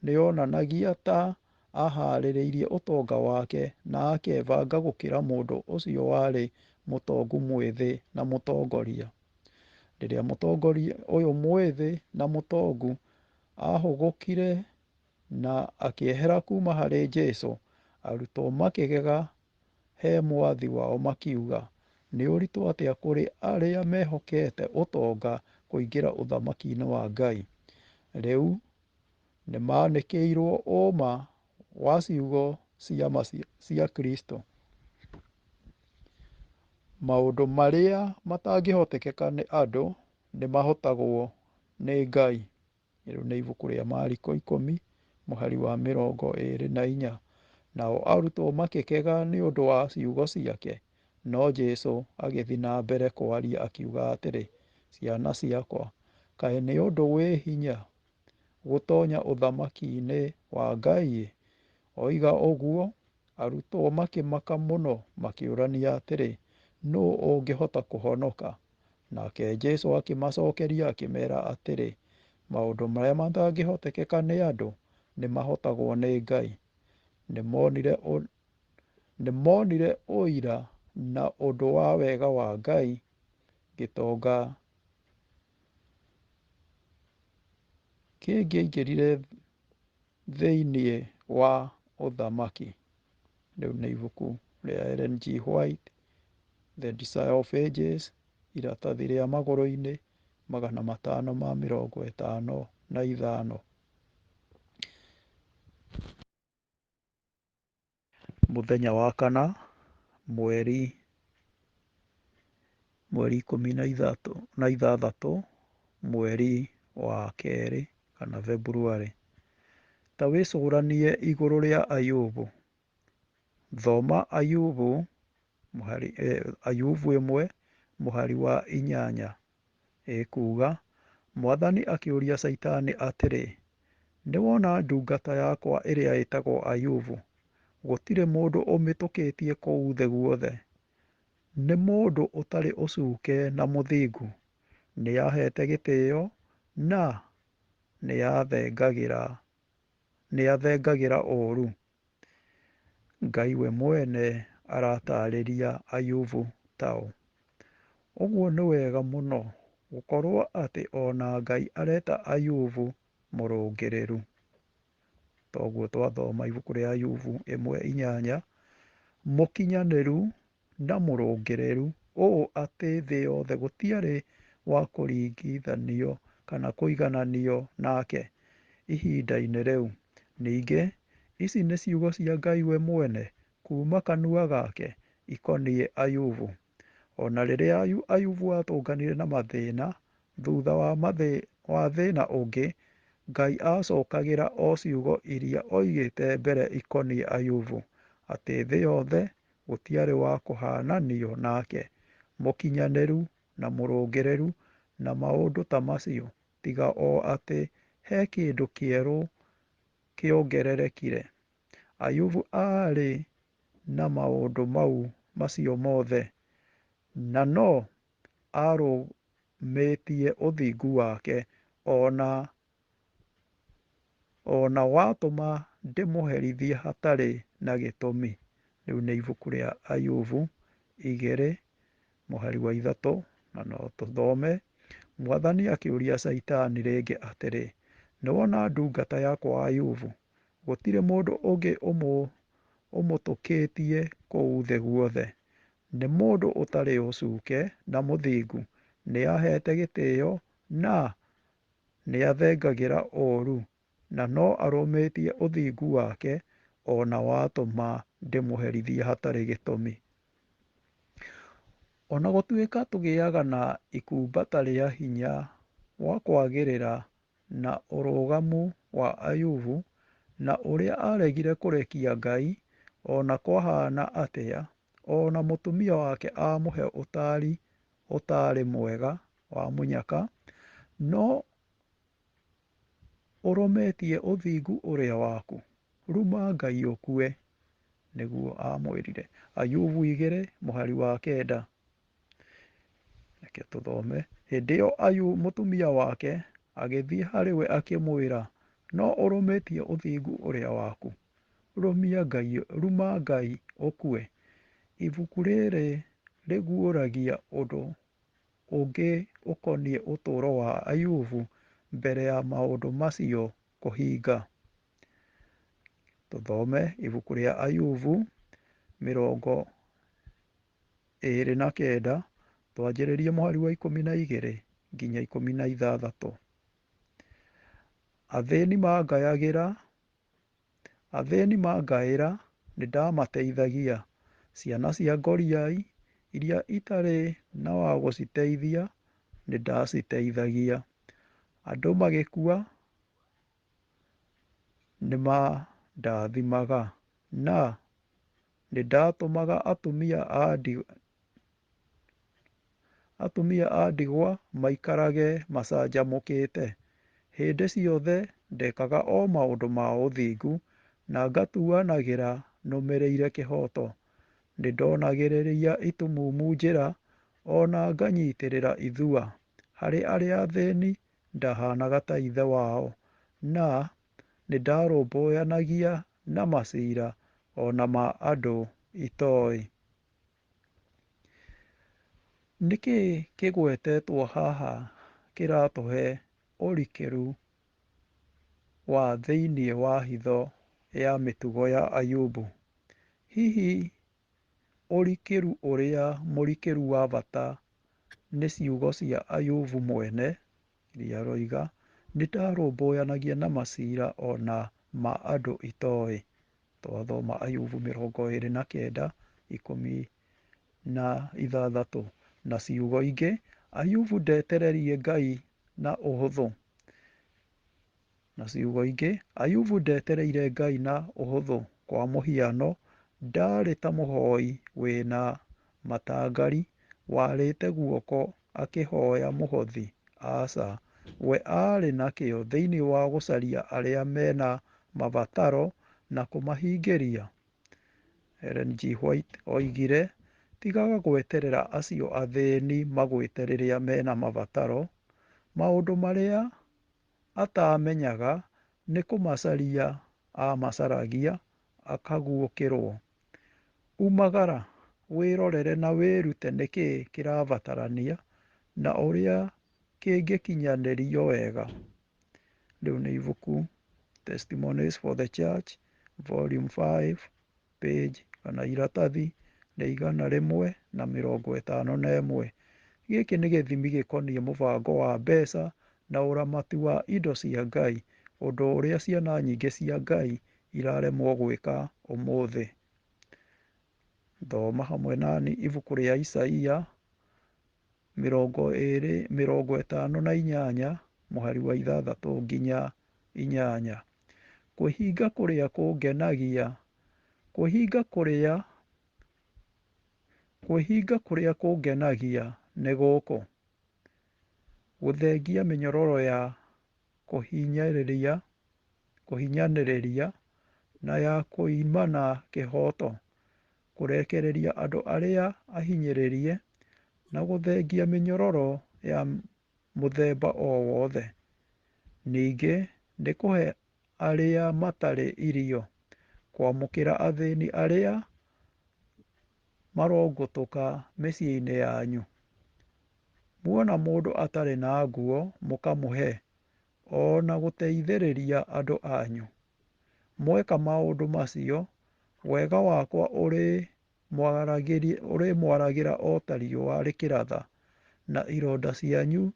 nĩonanagia ta aharĩrĩirie ũtonga wake na akebanga gũkĩra mũndũ ũcio warĩ mũtongu mwĩthĩ na mũtongoria. Rĩrĩa mũtongoria ũyũ mwĩthĩ na mũtongu aahũgũkire na akĩehera kuuma harĩ Jesu, arutwo makĩgega he mwathi wao makiuga, "Nĩ ũritũ atĩa kũrĩ arĩa mehokete ũtonga kũingĩra ũthamaki-inĩ wa Ngai." Rĩu nĩmanĩkĩirwo ũũma wa ciugo cia ma cia Kristo. Maũndũ marĩa matangĩhotekeka nĩ andũ nĩ mahotagwo nĩ Ngai. Rĩu nĩ ibuku rĩa Mariko 10 mũhari wa 24. Nao arutwo makĩkega nĩ ũndũ wa ciugo ciake. No Jesu agĩthiĩ na mbere kwaria akiuga atĩrĩ, "Ciana ciakwa, kaĩ nĩ ũndũ wĩ hinya gũtonya ũthamaki-inĩ wa Ngai-ĩ!" Oiga ũguo Arutwo makĩmaka mũno makĩũrania atĩrĩ, Nũũ ũngĩhota kũhonoka? Nake Jesũ akĩmacookeria akĩmeera atĩrĩ, Maũndũ marĩa matangĩhotekeka nĩ andũ nĩmahotagwo nĩ Ngai. Nĩmonire ũira na ũndũ wa wega wa Ngai, gĩtonga kĩngĩaingĩrire thĩinĩ wa ũthamaki. Rĩu nĩ ibuku rĩa Ellen G. White, The Desire of Ages, iratathi rĩa magũrũ-inĩ 555. Mũthenya wa kana, mweri 16, mweri wa kerĩ kana Februarĩ. Ta wĩcũranie igũrũ rĩa Ayubu. Thoma Ayubu Ayubu 1 mũhari wa 8. Ĩkuuga, Mwathani akĩũria Caitani atĩrĩ, Nĩwona ndungata yakwa ĩrĩa ĩtagwo Ayubu? Gũtirĩ mũndũ ũmĩtũkĩtie kũu thĩ guothe. Nĩ mũndũ ũtarĩ ũcuke na mũthingu. Nĩaheete gĩtĩo na nĩathengagĩra ũũru. Ngai we mwene aratarĩria Ayubu taũ. Ũguo nĩ wega mũno gũkorwo atĩ ona Ngai areta Ayubu mũrũngĩrĩru. Toguo twathoma ibuku rĩa Ayubu 1:8, mũkinyanĩru na mũrũngĩrĩru ũũ atĩ thĩ yothe gũtiarĩ wa kũringithanio kana kũigananio nake ihinda-inĩ rĩu. Ningĩ, ici nĩ ciugo cia Ngai we mwene kuuma kanua gake ikoniĩ Ayubu. Ona rĩrĩa Ayubu atũnganire na mathĩna thutha wa thĩna ũngĩ, Ngai acokagĩra o ciugo iria oigĩte mbere ikoniĩ Ayubu, atĩ thĩ yothe gũtiarĩ wa kũhaananio nake, mũkinyanĩru na mũrũngĩrĩru na maũndũ ta macio, tiga o atĩ he kĩndũ kĩerũ kĩongererekire. Ayubu aarĩ na maũndũ macio mothe, na no arũmĩtie ũthingu wake, ona watũma ndĩmũherithie hatarĩ na gĩtũmi. Rĩu nĩ ibuku rĩa Ayubu 2 mũhari wa 3, na no tũthome. Mwathani akĩũria Caitani rĩngĩ atĩrĩ, Nĩwona ndungata yakwa Ayubu? Gũtirĩ mũndũ ũngĩ ũmũtũkĩtie kũu thĩ guothe. Nĩ mũndũ ũtarĩ ũcuke na mũthingu, nĩaheete gĩtĩo na nĩathengagĩra ũũru, na no arũmĩtie ũthingu wake, ona watũma ndĩmũherithie hatarĩ gĩtũmi. Ona gũtuĩka tũgĩaga na ikumbata rĩa hinya wa kwagĩrĩra na ũrũgamu wa Ayubu na ũrĩa aregire kũrekia Ngai ona kwahana atĩa, ona mũtumia wake amũhe ũtaari ũtaarĩ mwega wa mũnyaka, no ũrũmĩtie ũthingu ũrĩa waku. Ruma Ngai ũkue, nĩguo amwĩrire. Ayubu 2 mũhari wa 9. Reke tũthome. Hĩndĩ ĩyo mũtumia wake agĩthiĩ harĩ we akĩmwĩra, No ũrũmĩtie ũthingu ũrĩa waku? Ruma Ngai ũkue. Ibuku rĩrĩ rĩguũragia ũndũ ũngĩ ũkoniĩ ũtũũro wa Ayubu mbere ya maũndũ macio kũhinga. Tũthome ibuku rĩa Ayubu 29, twanjĩrĩrie mũhari wa 12 nginya 16. Athĩni mangaĩra nĩndamateithagia, ciana cia ngoriai iria itarĩ na wa gũciteithia nĩndaciteithagia. Andũ magĩkua nĩmandathimaga, na nĩndatũmaga atumia a ndigwa maikarage macanjamũkĩte. Hĩndĩ ciothe ndekaga o maũndũ ma ũthingu na ngatuanagĩra nũmĩrĩire kĩhooto. Nĩndonagĩrĩria itumumu njĩra, o na nganyitĩrĩra ithua. Harĩ arĩa athĩni ndahanaga ta ithe wao, na nĩndarũmbũyanagia na macira o na ma andũ itoĩ. Nĩ kĩĩ kĩgwetetwo haha kĩratũhe ũrikĩru wa thĩinĩ wa hitho ya mĩtugo ya Ayubu? Hihi ũrikĩru ũrĩa mũrikĩru wa bata nĩ ciugo cia Ayubu mwene iria aroiga, nĩndarũmbũyanagia na macira o na ma andũ itoĩ. Twathoma Ayubu 29 16. Na ciugo ingĩ, Ayubu ndetererie Ngai na ũhũthũ. Na ciugo ingĩ, Ayubu ndetereire Ngai na ũhũthũ. Kwa mũhiano, ndaarĩ ta mũhoi wĩna matangari warĩte guoko akĩhoya mũhothi. Aca, we aarĩ na kĩyo thĩinĩ wa gũcaria arĩa mena mabataro na kũmahingĩria. Ellen G. White oigire, tigaga gweterera acio athĩni magwĩte rĩrĩa mena mabataro. Maũndũ marĩa ataamenyaga nĩ kũmacaria aamacaragia akaguũkĩrwo. Umagara, wĩrorere na wĩrute nĩkĩĩ kĩrabatarania na ũrĩa kĩngĩkinyanĩrio wega. Rĩu nĩ ibuku Testimonies for the Church Volume 5 page kana iratathi rĩa 151. Gĩkĩ nĩ gĩthimi gĩkoniĩ mũbango wa mbeca na ũramati wa indo cia Ngai, ũndũ ũrĩa ciana nyingĩ cia Ngai iraremwo gwĩka ũmũthĩ. Thoma hamwe nani ibuku rĩa Isaia 58 mũhari wa 6 nginya 8. Kwĩhinga kũrĩa kũngenagia, kwĩhinga kũrĩa kwĩhinga kũrĩa kũngenagia nĩ gũkũ: gũthengia mĩnyororo ya kũhinyanĩrĩria na ya kũimana kĩhooto, kũrekereria andũ arĩa ahinyĩrĩrie, na gũthengia mĩnyororo ya mũthemba o wothe. Ningĩ nĩ kũhe arĩa matarĩ irio, kwamũkĩra athĩni arĩa marongũtũka mĩciĩ-inĩ yanyu. Muona mũndũ atarĩ na nguo mũkamũhe, o na gũteithĩrĩria andũ anyu. Mweka maũndũ macio, wega wakwa ũrĩmwaragĩra o ta riũa rĩkĩratha, na ironda cianyu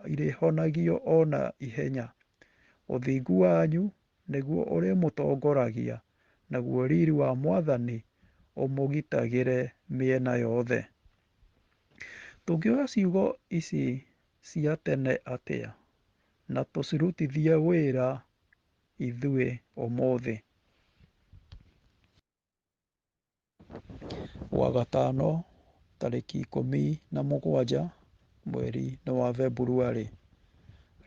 irĩhonagio o na ihenya. Ũthingu wanyu nĩguo ũrĩmũtongoragia, naguo riri wa Mwathani ũmũgitagĩre mĩena yothe. Tũngĩoya ciugo ici cia tene atĩa na tũcirutithie wĩra ithuĩ ũmũthĩ? Wagatano tarĩki 17 mweri nĩ wa Februarĩ.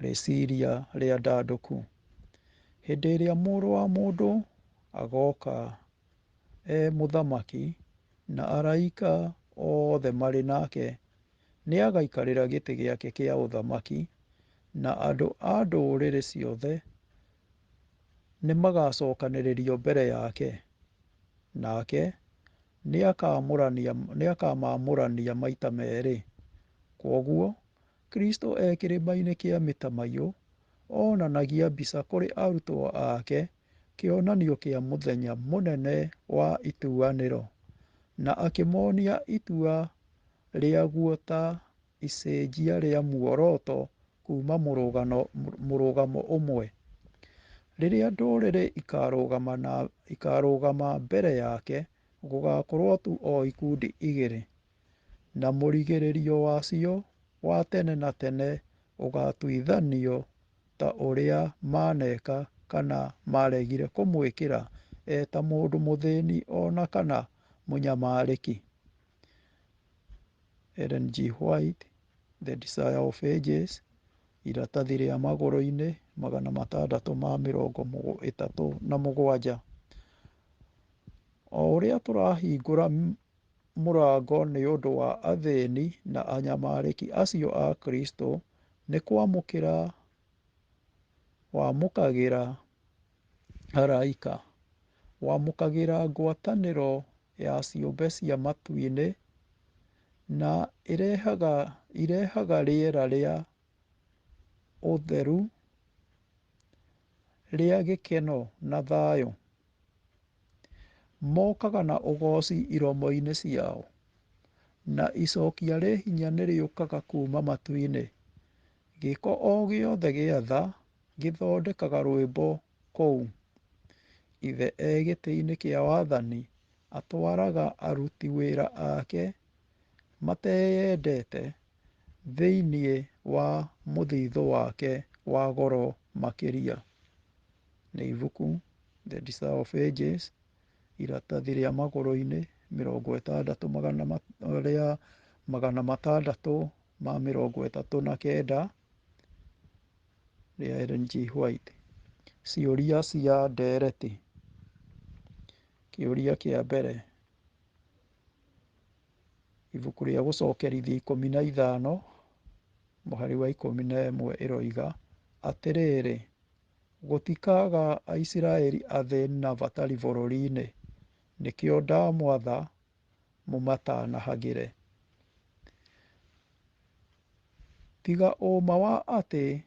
Rĩciria rĩa ndandũku. Hĩndĩ ĩrĩa Mũrũ wa Mũndũ agooka e mũthamaki na araika othe marĩ nake, nĩagaikarĩra gĩtĩ gĩake kĩa ũthamaki, na andũ a ndũrĩrĩ ciothe nĩmagacokanĩrĩrio mbere yake. Nake nĩakamaamũrania maita merĩ. Kwoguo, Kristo e kĩrĩma-inĩ kĩa mĩtamaiyũ onanagia mbica kũrĩ arutwo ake kĩonanio kĩa mũthenya mũnene wa ituanĩro, na akĩmonia itua rĩaguo ta icenjia rĩa muoroto kuuma mũrũgamo ũmwe. Rĩrĩa ndũrĩrĩ ikarũgama mbere yake, gũgakorwo tu o ikundi igĩrĩ, na mũrigĩrĩrio wacio wa tene na tene ũgaatuithanio ta ũrĩa maneka kana maregire kũmwĩkĩra e ta mũndũ mũthĩni o na kana mũnyamarĩki. Ellen G. White, The Desire of Ages, iratathi rĩa magũrũ-inĩ 637. O ũrĩa tũrahingũra mũrango nĩ ũndũ wa athĩni na anyamarĩki acio a Kristo, nĩ kwamũkĩra wamũkagĩra araika, wamũkagĩra ngwatanĩro ya ciũmbe cia matu-inĩ na irehaga rĩera rĩa ũtheru, rĩa gĩkeno na thayũ. Mokaga na ũgooci iromo-inĩ ciao, na icokia rĩ hinya nĩ rĩũkaga kuuma matu-inĩ. Gĩĩko o gĩothe gĩa tha gĩthondekaga rwĩmbo kũu. Ithe e gĩtĩ-inĩ kĩa wathani atwaraga aruti wĩra ake mateyendete thĩinĩ wa mũthithũ wake wa goro makĩria. Nĩ ibuku The Desire of Ages, iratathi rĩa magũrũ-inĩ 60 rĩa 639 rĩa Ellen G. White. Ciũria cia ndereti. Kĩũria kĩa mbere, ibuku rĩa gũcokerithia 15 mũhari wa 11 ĩroiga atĩrĩrĩ, gũtikaga Aisiraeli athĩni na abatari bũrũri-inĩ, nĩkĩo ndamwatha mũmatanahagĩre. Tiga ũma wa atĩ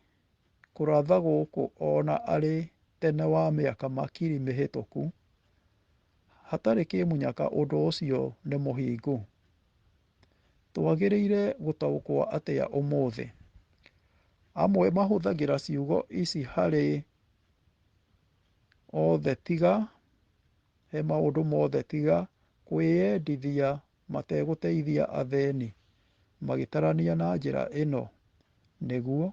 kũratha gũkũ ona arĩ tene wa mĩaka makiri mĩhĩtũku, hatarĩ kĩmunyaka ũndũ ũcio nĩ mũhingu. Twagĩrĩire gũtaũkwo atĩa ũmũthĩ? Amwe mahũthagĩra ciugo ici harĩ othe tiga he maũndũ mothe tiga kwĩyendithia mategũteithia athĩni, magĩtarania na njĩra ĩno: nĩguo,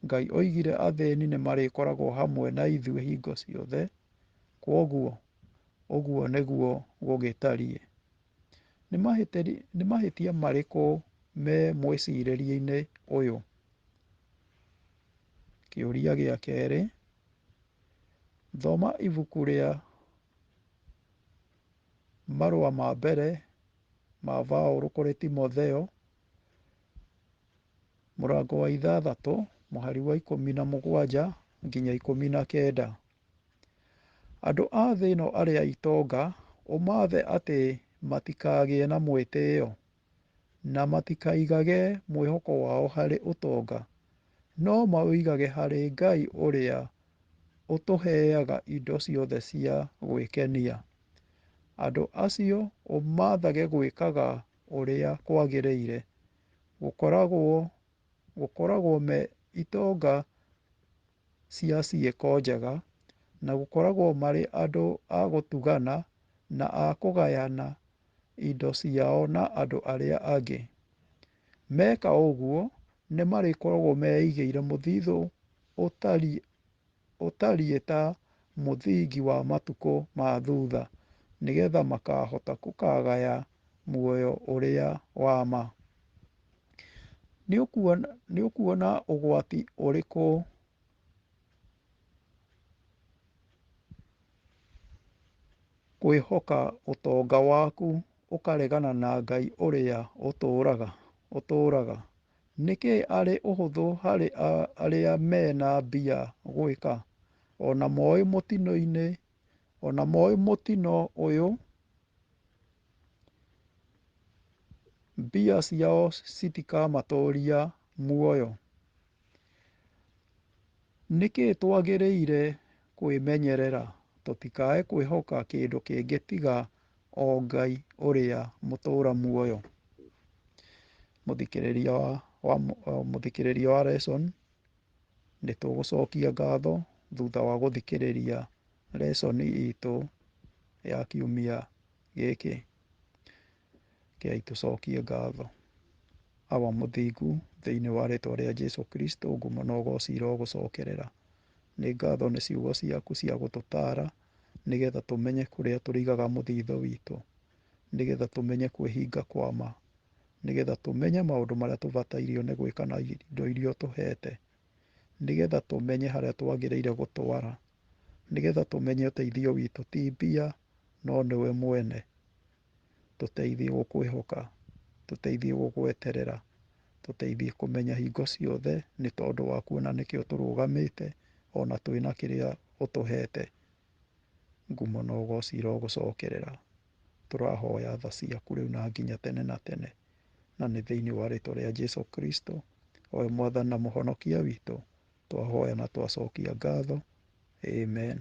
Ngai oigire athĩni nĩ marĩkoragwo hamwe na ithuĩ hingo ciothe, kwoguo ũguo nĩguo gũgĩtariĩ. Nĩ mahĩtia marĩkũ me mwĩcirĩrie-inĩ ũyũ? Kĩũria gĩa kerĩ, thoma ibuku rĩa marũa ma mbere ma Paũlũ kũrĩ Timotheo, mũrango wa 6 mũhari wa 17 nginya 19. Andũ a thĩ ĩno arĩa itonga ũmathe atĩ matikagĩe na mwĩtĩo, na matikaigage mwĩhoko wao harĩ ũtonga, no maũigage harĩ Ngai ũrĩa ũtũheaga indo ciothe cia gwĩkenia. Andũ acio ũmathage gwĩkaga ũrĩa kwagĩrĩire, gũkoragwo me itonga cia ciĩko njega, na gũkoragwo marĩ andũ a gũtugana na a kũgayana indo ciao na andũ arĩa angĩ. Meka ũguo nĩ marĩkoragwo meigĩire mũthithũ ũtariĩ ta mũthingi wa matukũ ma thutha, nĩgetha makahota gũkagaya muoyo ũrĩa wa ma. Nĩ ũkuona ũgwati ũrĩkũ kwĩhoka ũtonga waku ũkaregana na Ngai ũrĩa ũtũũraga? Nĩkĩ arĩ ũhũthũ harĩ arĩa mena mbia gwĩka, ona moĩ mũtino ũyũ, mbia ciao citikamatũũria muoyo? Nĩkĩ twagĩrĩire kwĩmenyerera tũtikae kwĩhoka kĩndũ kĩngĩ tiga o Ngai ũrĩa mũtũũra muoyo? Mũthikĩrĩria wa lesson, nĩ tũgũcokia ngatho thutha wa gũthikĩrĩria lesson itũ ya kiumia gĩkĩ. Rekei tũcokie ngatho. Awa mũthingu, thĩinĩ wa rĩtwa rĩa Jesu Kristo, ngumo na ũgoci irogũcokerera. Nĩ ngatho nĩ ciugo ciaku cia gũtũtaara nĩgetha tũmenye kũrĩa tũrĩigaga mũthithũ witũ, nĩgetha tũmenye kwĩhinga kwa ma, nĩgetha tũmenye maũndũ marĩa tũbatairio nĩ gwĩka na indo iria ũtũhete, nĩgetha tũmenye harĩa twagĩrĩire gũtwara, nĩgetha tũmenye ũteithio witũ ti mbia no nĩwe mwene. Tũteithie gũkwĩhoka, tũteithie gũgweterera, tũteithie kũmenya hingo ciothe nĩ tondũ waku na nĩkĩo tũrũgamĩte ona twĩna kĩrĩa ũtũhete. Ngumo na ũgoci irogũcokerera. Tũrahoya tha ciaku rĩu na nginya tene na tene, na nĩ thĩinĩ wa rĩtwa rĩa Jesu Kristo, o we mwathani na mũhonokia witũ, twahoya na twacokia ngatho. Amen.